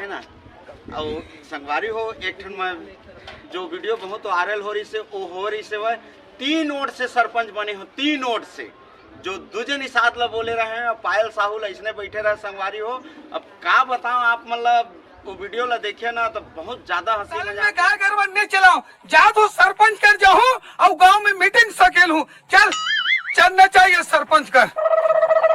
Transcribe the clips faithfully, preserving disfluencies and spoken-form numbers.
ना। अउ संगवारी हो, एक ठन में जो वीडियो बहुत वायरल हो रही से, वो हो रही से वह तीन वोट से सरपंच बने हो, तीन वोट से। जो दूजे निषाद ला बोले रहे हैं, पायल साहू ला इसने बैठे रहे संगवारी हो। अब का बताओ आप, मतलब वो वीडियो ला देखिए ना, तो बहुत ज्यादा हंसी मजाक। मैं कहा घर वर नहीं चलाऊं, जा तू सरपंच कर जाहूं और गांव में मीटिंग सकेल हूं। चल, चलना चाहिए सरपंच कर।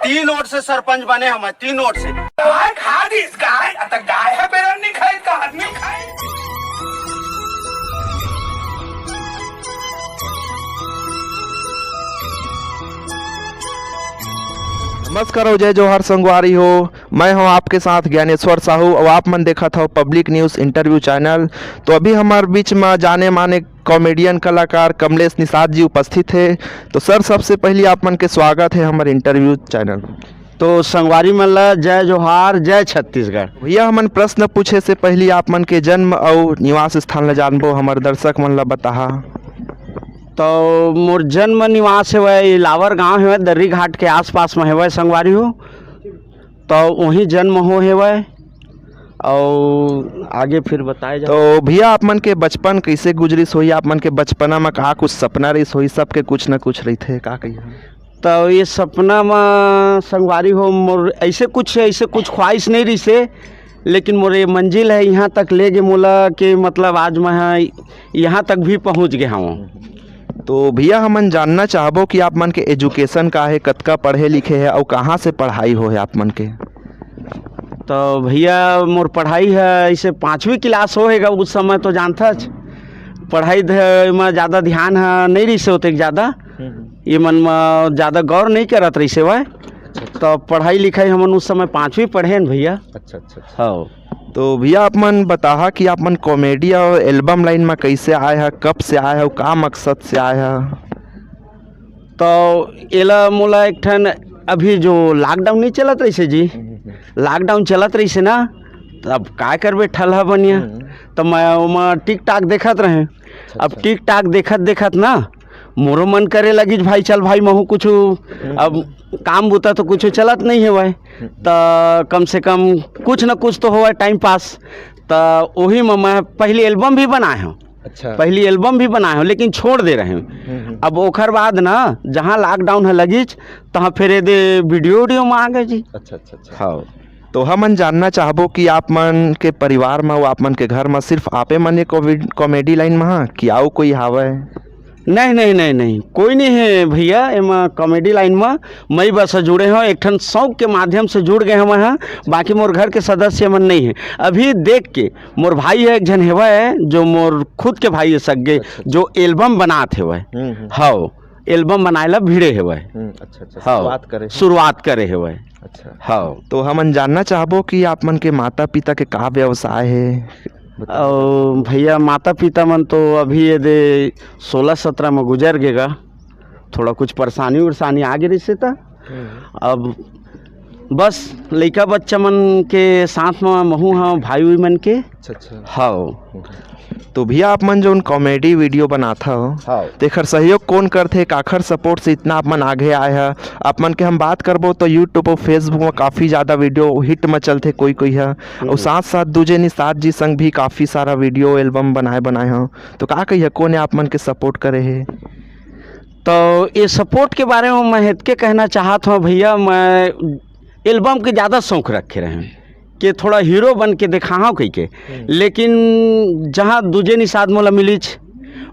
तीन वोट से सरपंच बने हम, तीन वोट से। गाय खा दी इस गाय, अतः गाय है बेरा नहीं खाए, का आदमी खाए। नमस्कार हो, जय जोहार संगवारी हो, मैं हूं आपके साथ ज्ञानेश्वर साहू और आप मन देखत हो पब्लिक न्यूज़ इंटरव्यू चैनल। तो अभी हमारे बीच में जाने माने कॉमेडियन कलाकार कमलेश निषाद जी उपस्थित हे। तो सर, सबसे पहले आप मन के स्वागत हे हमर इंटरव्यू चैनल। तो संगवारी मन ला जय जोहार, जय छत्तीसगढ़। भैया, हमन प्रश्न पूछे से पहले आप मन के जन्म अउ निवास स्थान ला जानबो, हमर दर्शक मन ला बताहा। तो मोर जन्म निवास हेवय, इलावर गांव हेवय, दर्री घाट के आसपास में हेवय संगवारी हो। तो वहीं जन्म हो हेवय, अउ आगे फिर बताए जा। तो भैया, आप मन के बचपन कैसे गुजरिस होही? आप मन के बचपना में का कुछ सपना रहिस होही? सबके कुछ ना कुछ रहिथे, का कहिए? तो ये सपना में संगवारी हो, मोर ऐसे कुछ, ऐसे कुछ ख्वाहिश नहीं रहिसे, लेकिन मोर ये मंजिल है, यहाँ तक ले गे मोला कि मतलब आज मैं यहाँ तक भी पहुँच गए हूँ। तो भैया, हमन जानना चाहबो कि आप मन के एजुकेशन का है, कतका पढ़े लिखे है और कहाँ से पढ़ाई हो है आप मन के? तो भैया, मोर पढ़ाई है, इसे पाँचवीं क्लास हो हैगा, उस समय तो जानथच, पढ़ाई ध-, में ज़्यादा ध्यान है, नहीं रहिसे होते ज़्यादा, हम्म। ये मन में ज़्यादा गौर नहीं करत रहिसे वह। अच्छा, अच्छा। तो पढ़ाई लिखाई हमन उस समय पाँचवीं पढ़े हैं भैया। अच्छा, अच्छा, अच्छा। हाँ। तो भैया, आप मन बताहा कि आप मन कॉमेडी और एल्बम लाइन में कैसे आए हैं, कब से आए हैं, का मकसद से आए हैं? तो एला मोला एक ठन, अभी जो लॉकडाउन नहीं चलत रहिसे जी, हम्म, हम्म। लॉकडाउन चलत रहिसे ना, तब का करबे, ठलहा बनिया। हम्म। तो मैं ओमा टिकटॉक देखत रहे। अच्छा, अब अच्छा। टिकटॉक देखत देखत ना मोरो मन करे लगिस, भाई चल भाई, महू कुछ, हम्म। अब काम बुता तो कुछ चलत नहीं हेवय, हम्म। त कम से कम कुछ न कुछ तो होवय टाइम पास। त ओही में मैं पहली एल्बम भी बनाए हूँ। अच्छा। पहली एल्बम भी बनाए हूँ, लेकिन छोड़ दे रहे हूँ। हम्म, हम्म। अब ओखर बाद ना, जहाँ लॉकडाउन है लगिच, तहाँ फिर ये दे वीडियो, वीडियो में आ गए जी। अच्छा, अच्छा, अच्छा। हाँ। तो हमन जानना चाहबो कि आप मन के परिवार में, वो आप मन के घर में सिर्फ आपे मन ये कोविड, कॉमेडी लाइन में हा कि आऊ कोई हावय? नहीं, नहीं, नहीं, नहीं, कोई नहीं है भैया, एमा कॉमेडी लाइन में मई बस जुड़े हो, एक ठन शौक के माध्यम से जुड़ गए हम यहाँ, बाकी मोर घर के सदस्य मन नहीं है। अभी देख के मोर भाई है एक झन हेवय, जो मोर खुद के भाई है सग्गे, अच्छा, अच्छा। जो एल्बम बनात हेवय। हम्म, हम्म। हाँ, एल्बम बनाए ला भिड़े हेवय। हम्म, अच्छा, अच्छा, हाँ, शुरुआत करे। शुरुआत करे हेवय। अच्छा। हाँ। तो हमन जानना चाहबो कि आप मन के माता पिता के का व्यवसाय है? बताओ। अउ भैया, माता पिता मन तो अभी ये दे सोलह सत्रह में गुजर गेगा, थोड़ा कुछ परेशानी उरेशानी आ गे रहिसे त। हम्म। अब बस लइका बच्चा मन के साथ में महू हाँ, भाई उई मन के। अच्छा, अच्छा। हाँ। हम्म। तो भैया, आप मन जोन कॉमेडी वीडियो बनात हव, हाँ। तेखर सहयोग कौन करथे, काखर सपोर्ट से इतना आप मन आगे आए ह? आप मन के हम बात करबो तो YouTube और Facebook में काफ़ी ज़्यादा वीडियो हिट में चलथे कोई कोई ह, हम्म। और साथ साथ दूजे निषाद जी संग भी काफ़ी सारा वीडियो एल्बम बनाए बनाए हव, तो का कहिए, कौन है आप मन के सपोर्ट करे है? तो ये सपोर्ट के बारे में मैं हेतके कहना चाहत हूँ भैया, मैं एल्बम के ज़्यादा शौक रखे रहे कि थोड़ा हीरो बन के देखाहूँ कहि के। हम्म। लेकिन जहाँ दूजे निषाद मोला मिलिच,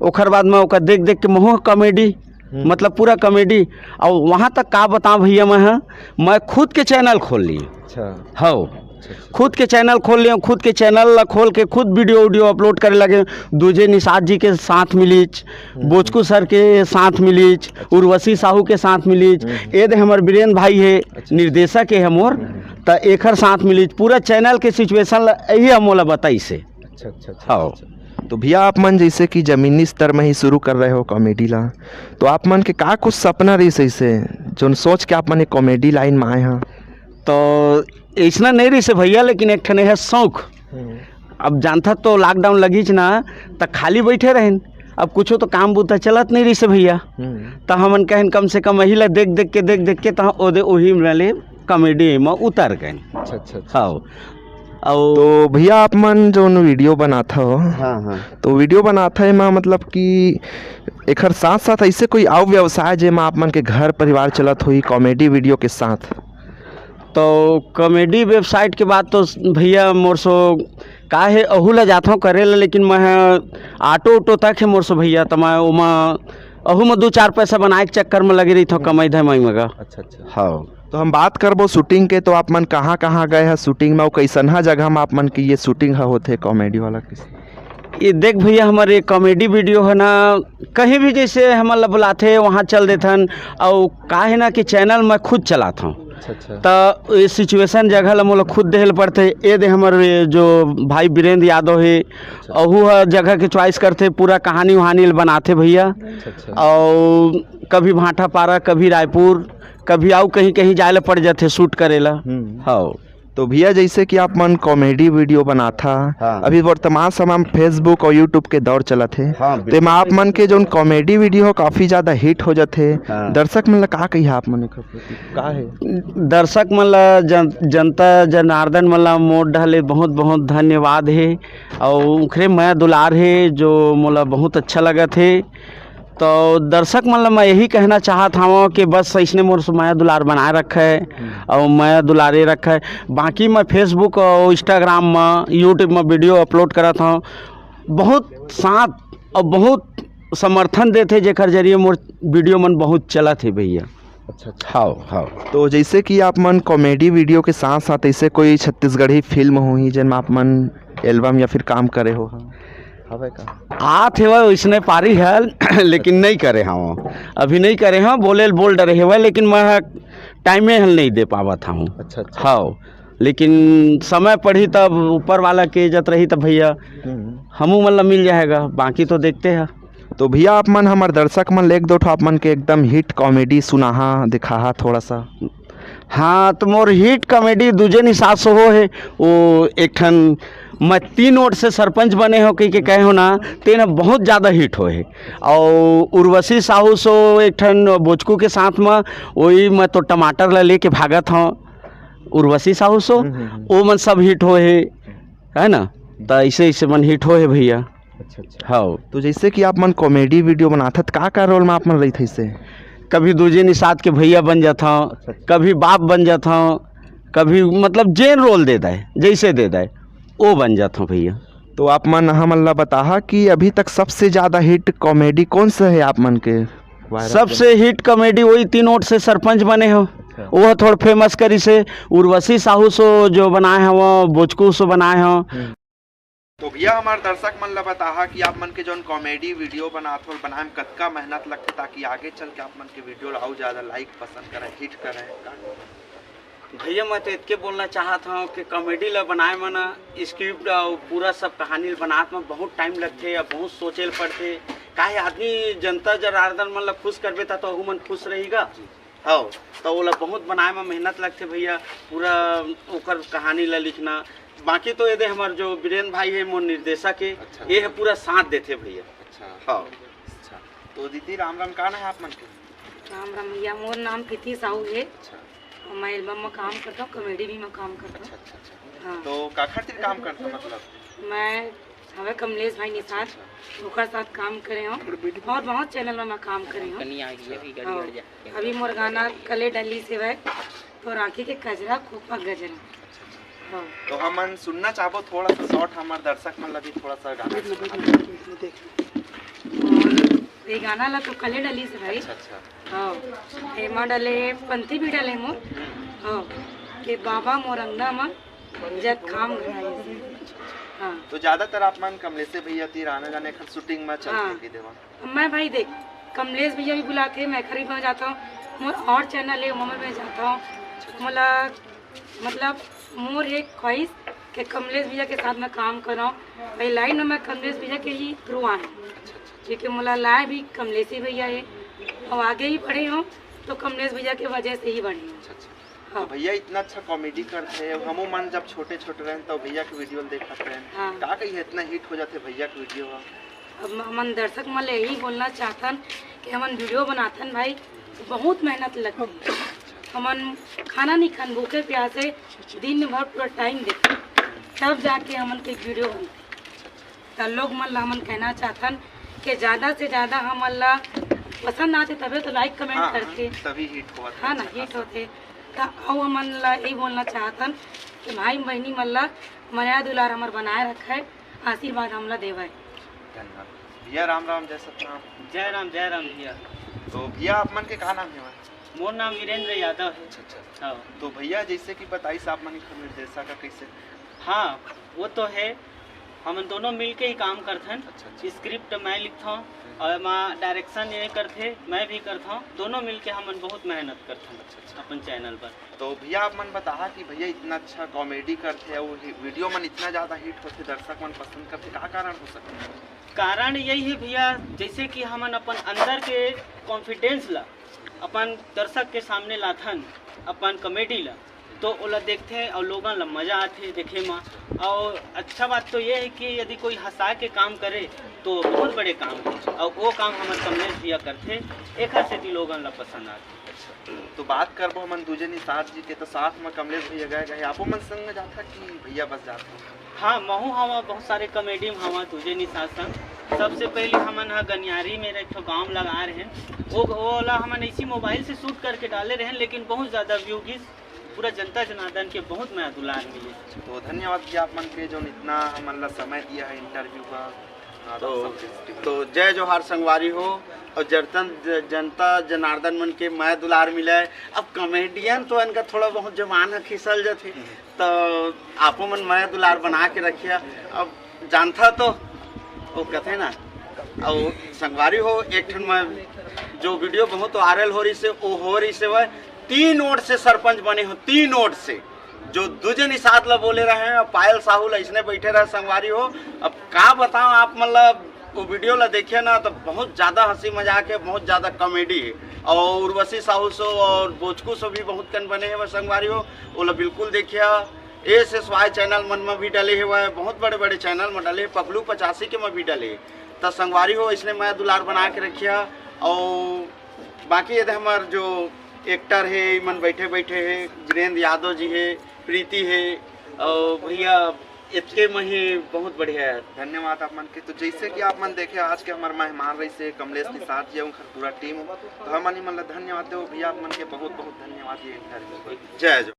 ओखर बाद मैं ओकर देख देख के महू कॉमेडी, हम्म। मतलब पूरा कॉमेडी। और वहाँ तक का बताऊँ भैया, मैं, हाँ, मैं खुद के चैनल खोल ली। अच्छा। हाँ। अच्छा, अच्छा। खुद के चैनल खोल लियो, खुद के चैनल ला खोल के खुद वीडियो वीडियो अपलोड करे लगे। दूजे निषाद जी के साथ मिलिच, हम्म। बोचकू सर के साथ मिलिच, अच्छा। उर्वशी साहू के साथ मिलिच, हम्म। ए दे हमर बीरेन भाई है, अच्छा। निर्देशक है हमर, हम्म। त एखर साथ मिलिच। पूरा चैनल के सिचुएशन ला यही हम मोला बताइस हे। अच्छा, अच्छा, अच्छा, हाँ। अच्छा। तो भैया, आप मन जैसे कि जमीनी स्तर में ही शुरू कर रहे हो कॉमेडी ला, तो आप मन के का कुछ सपना रहिस हे, जोन सोच के आप मन ये कॉमेडी लाइन में आए हैं? तो ऐसना नहीं रहिस हे भैया, लेकिन एक ठन है शौक। हम्म। अब जानथा तो लॉकडाउन लगिच ना, त खाली बैठे रहेन, अब कुछो तो काम बूता चलत नहीं रहिस हे भैया। हम्म। त हमन कहन कम से कम यही ला देख देख के, देख देख के, त ओदे ओही में ले कॉमेडी में उतर गए। अच्छा, अच्छा, अच्छा। हाँ। अउ तो भैया, आप मन जोन वीडियो बनात हो, हाँ, हाँ। तो वीडियो बनात है एमा, मतलब कि एखर साथ साथ ऐसे कोई अउ व्यवसाय जेमा आप मन के घर परिवार चलत होही कॉमेडी वीडियो के साथ? तो कॉमेडी वेबसाइट के बात तो भैया मोर सो का हे, अहू ला जाथों करे ला, लेकिन मैं ह ऑटो उटो तक हे मोर सो भैया, त मैं ओमा अहू में दू चार पैसा बनाए के चक्कर में लगे रहिथों, कमाई धमाई में गा। अच्छा, अच्छा। हाँ। तो हम बात करबो शूटिंग के, तो आप मन कहाँ कहाँ गए हैं शूटिंग में, अउ कैसन हा जगह में आप मन के ये शूटिंग हा होथे कॉमेडी वाला? किस ये देख भैया, हमारे कॉमेडी वीडियो है ना, कहीं भी जैसे हमन ला बुलाथे वहाँ चल देथन। अउ का है ना कि चैनल मैं खुद चलात हूँ। अच्छा, अच्छा। त ये सिचुएशन जगह ला मोला खुद देहे ल पड़थे। ये दे हमर ये जो भाई वीरेंद्र यादव हे, अच्छा। अहू ह जगह के चॉइस करथे, पूरा कहानी वहानी ल बनाथे भैया। अच्छा, अच्छा। अउ कभी भाटापारा, कभी रायपुर, कभी अउ कहीं कहीं जाए ला पड़ जाथे शूट करे ला। हम्म। हाँ। तो भैया, जैसे कि आप मन कॉमेडी वीडियो बनाथा, हाँ। अभी वर्तमान समय में Facebook और YouTube के दौर चलत हे, हाँ, तो एमा बिल्कुल। आप मन के जोन कॉमेडी वीडियो हो, काफी ज्यादा हिट हो जाथे। हाँ। दर्शक मन ला का कहिहा आप मन एखर प्रति? का हे? दर्शक मन ला, जन-, जनता जनार्दन मन ला मोर डहर ले बहुत बहुत धन्यवाद हे, अउ उखरे मया दुलार हे जो मोला बहुत अच्छा लगत हे। तो दर्शक मन ला मैं यही कहना चाहत हवं कि बस अइसने मोर से मया दुलार बनाए रखे, हम्म। अउ मया दुलारे रखे। बाकी मैं Facebook अउ Instagram में, YouTube में वीडियो अपलोड करत हवं, बहुत साथ अउ बहुत समर्थन देथे, जेकर जरिए मोर वीडियो मन बहुत चलत हे भैया। अच्छा, अच्छा। हाँ, हाँ। तो जैसे कि आप मन कॉमेडी वीडियो के साथ साथ ऐसे कोई छत्तीसगढ़ी फिल्म होही जेन में आप मन एल्बम या फिर काम करे हो? हवय का? आत हेवय वैसने पारी हल, लेकिन नहीं करे हवं, अभी नहीं करे हवं, बोले ल बोल डरे हेवय, लेकिन मैं ह टाइमे हल नहीं दे पावत हूँ। अच्छा, अच्छा। हाँ, लेकिन समय पड़ी तब ऊपर वाला के इज्जत रही तब भैया हम्म। हमू मन ला मिल जाएगा, बाकी तो देखते हैं। तो भैया, आप मन हमर दर्शक मन ले एक दो ठो आप मन के एकदम हिट कॉमेडी सुनाहा, दिखाहा थोड़ा सा। हाँ, तो मोर हिट कॉमेडी दूजे निषाद सो हो हे, वो एक ठन मैं तीन वोट से सरपंच बने हो कह के कहे हो ना, तेन बहुत ज्यादा हिट हो हे। और उर्वशी साहू सो एक ठन बोचकू के साथ में, वही मैं तो टमाटर ला लेके भागत हूँ, उर्वशी साहू सो, हम्म, हम्म, हम्म। वो मन सब हिट हो हे, है ना? तो ऐसे ऐसे मन हिट हो हे भैया। अच्छा, अच्छा। हाँ। तो जैसे कि आप मन कॉमेडी वीडियो बनाथत, का का रोल में आप मन रहिथे से? कभी दूजे निषाद के भैया बन जात हूँ, अच्छा, अच्छा। कभी बाप बन जात हूँ, कभी मतलब जेन रोल दे दे, जैसे दे दे, वो बन जात हूँ भैया। तो आप मन हमन ला बताहा कि अभी तक सबसे ज्यादा हिट कॉमेडी कौन सा है आप मन के? वायरल सबसे हिट कॉमेडी वही तीन वोट से सरपंच बने हो, अच्छा। वो थोड़ा फेमस करी से। उर्वशी साहू सो जो बनाए हैं वो बोचकू सो बनाए हैं। हम्म। तो भैया, हमार दर्शक मन ला बताहा कि आप मन के जौन कॉमेडी वीडियो बनात हो, बनाए में कतका मेहनत लगथे, ताकि आगे चल के आप मन के वीडियो ला अउ ज्यादा लाइक, पसंद करें, हिट करें? भैया, मैं तो इतके बोलना चाहत हूँ कि कॉमेडी ला बनाए में ना, स्क्रिप्ट और पूरा सब कहानी ला बनात में बहुत टाइम लगथे या बहुत सोचे ल पड़थे। काहे आदमी जनता जनार्दन मन ला खुश करबे ता तो ओहू मन खुश रहीगा। जी। हाँ, तो ओला बहुत बनाए में मेहनत लगथे भैया, पूरा ओकर कहानी ला लिखना। बाकी तो ये दे हमार जो बीरेन भाई है, मोर निर्देशक है, अच्छा। ये है पूरा साथ देथे भैया। अच्छा। हाँ। अच्छा, तो दीदी, राम राम, का नाम है आप मन के? राम राम भैया, मोर नाम प्रीति साहू है। अच्छा। और मैं एल्बम में काम करता हूँ, कॉमेडी भी में काम करता हूँ। अच्छा, अच्छा, अच्छा। हाँ। तो काखर तीर काम करता, मतलब? मैं हवे कमलेश भाई निषाद, अच्छा, अच्छा। ओकर साथ काम करे हूँ और बहुत चैनल में मैं काम करे हूँ। कनी आगे अभी गाड़ी हाँ। बढ़ जाए। अभी मोर गाना कले डली से है, तो राखी के कजरा खोपा गजरा। हाँ। तो हमन सुनना चाहबो थोड़ा सा शॉर्ट, हमार दर्शक मन ला भी थोड़ा सा गाना सुना दो। और ये गाना ला तो कले डली से भाई। अच्छा, अच्छा। हाँ। एमा डले पंथी भी डले मोर। हाँ। के बाबा मोर अंगना मा जत खाम घराए से। हाँ। तो ज्यादातर आप मन कमलेशे भैया तीर आना जाना एखर शूटिंग में चलथे हाँ। कि देवा? मैं भाई देख, कमलेश भैया भी बुलाथे, मैं खरीद में जाता हूँ, मोर और चैनल है, ओमा मैं जाता हूँ। मोला, मतलब, मोर एक ख्वाहिश कि कमलेश भैया के साथ मैं काम करूँ। भाई लाइन में मैं कमलेश भैया के ही थ्रू आए हूँ, क्योंकि मोला लाए भी कमलेश ही भैया है, और आगे ही बढ़े हूँ तो कमलेश भैया के वजह से ही बढ़े हूँ। अच्छा, अच्छा। हाँ। तो भैया इतना अच्छा कॉमेडी करथे, हमू मन जब छोटे छोटे रहेन तो भैया के वीडियो ल देखत रहेन। हाँ। का कहिए इतना हिट हो जाथे भैया के वीडियो ह? अब म-, हमन दर्शक मन ले यही बोलना चाहथन कि हमन वीडियो बनाथन भाई, तो बहुत मेहनत लगथे। हमन खाना नहीं खान, भूखे प्यासे दिन भर पूरा टाइम देथन। तब जाके हमन के वीडियो बनथे। त लोग मन ला हमन कहना चाहथन कि ज्यादा से ज्यादा हमन ला पसंद आथे तभे तो लाइक कमेंट हाँ, करथे। हाँ, तभी हिट होवत है। हाँ ना, हिट होथे। त अउ हमन ला यही बोलना चाहथन कि भाई बहिनी मन ला मया दुलार हमर बनाए रखे, आशीर्वाद हमला देवय। धन्यवाद। भैया राम राम, जय सतनाम। जय राम, जय राम भैया। तो भैया आप मन के का नाम है? मोर नाम वीरेंद्र यादव है। अच्छा, अच्छा। हाँ। तो भैया जैसे कि बताइस आप मन के निर्देशक का कैसे? हाँ, वो तो है। हमन दोनों मिल के ही काम करथन। अच्छा, अच्छा। स्क्रिप्ट मैं लिखथौं और एमा डायरेक्शन ये करथे, मैं भी करथौं। दोनों मिल के हमन बहुत मेहनत करथन। अच्छा, अच्छा। अपन चैनल पर। तो भैया आप मन बताहा कि भैया इतना अच्छा कॉमेडी करथे और वीडियो मन इतना ज्यादा हिट होथे, दर्शक मन पसंद करथे, का कारण हो सकता है? कारण यही है भैया, जैसे कि हमन अपन अंदर के कॉन्फिडेंस ला अपन दर्शक के सामने लाथन, अपन कॉमेडी ला, तो ओला देखथे और लोगन ला मजा आथे देखे मा। और अच्छा बात तो ये है कि यदि कोई हंसा के काम करे तो बहुत बड़े काम है, और वो काम हमर कमलेश भैया करथे, एखर सेती लोगन ला पसंद आथे। तो बात करबो हमन दूजे निषाद जी के, तो साथ में कमलेश भैया गए गए, आपो मन संग में जाथा कि भैया बस जाथा? हाँ, महू हवा बहुत सारे कॉमेडी में हवा दूजे निषाद संग। सबसे पहले हमन ह गनियारी में एक ठो गांव लगा रहे हैं, वो ओला हमन इसी मोबाइल से शूट करके डाले रहे, लेकिन बहुत ज्यादा व्यू गिस, पूरा जनता जनार्दन के बहुत मया दुलार मिले। तो धन्यवाद जी आप मन के जो इतना हमन ला समय दिया है इंटरव्यू का। हाँ, तो, दर्शक के लिए। तो जय जोहार संगवारी हो, और जनता, जनता जनार्दन मन के मया दुलार मिले। अब कॉमेडियन तो इनका थोड़ा बहुत जबान ह खिसल जाथे, हम्म। तो आपो मन मया दुलार बना के रखिया। अब जानथा तो वो कथे ना, और संगवारी हो, एक ठन में जो वीडियो बहुत वायरल हो रही से, वो हो रही से वह तीन वोट से सरपंच बने हो, तीन वोट से। जो दूजे निषाद ला बोले रहे हैं, पायल साहू ला इसने बैठे रहे संगवारी हो। अब का बताओ आप, मतलब वो वीडियो ला देखिए ना, तो बहुत ज्यादा हंसी मजाक है, बहुत ज्यादा कॉमेडी है। और उर्वशी साहू सो और बोचकू सो भी बहुत कन बने हैं वह संगवारी हो, वो ला बिल्कुल देखिए। एस एस वाई चैनल मन में भी डले हुए हैं, बहुत बड़े बड़े चैनल में डले, पगलू पचासी के में भी डले। तो संगवारी हो, इसने मया दुलार बना के रखिया। और बाकी यदि हमार जो एक्टर है, मन बैठे बैठे है, वीरेंद्र यादव जी है, प्रीति है, और भैया इतके में ही बहुत बढ़िया है। धन्यवाद आप मन के। तो जैसे कि आप मन देखे, आज के हमारे मेहमान रही से कमलेश निषाद जी, उनकर पूरा टीम, तो हम मन ला धन्यवाद देव भैया, आप मन के बहुत बहुत धन्यवाद ये इंटरव्यू। जय जय।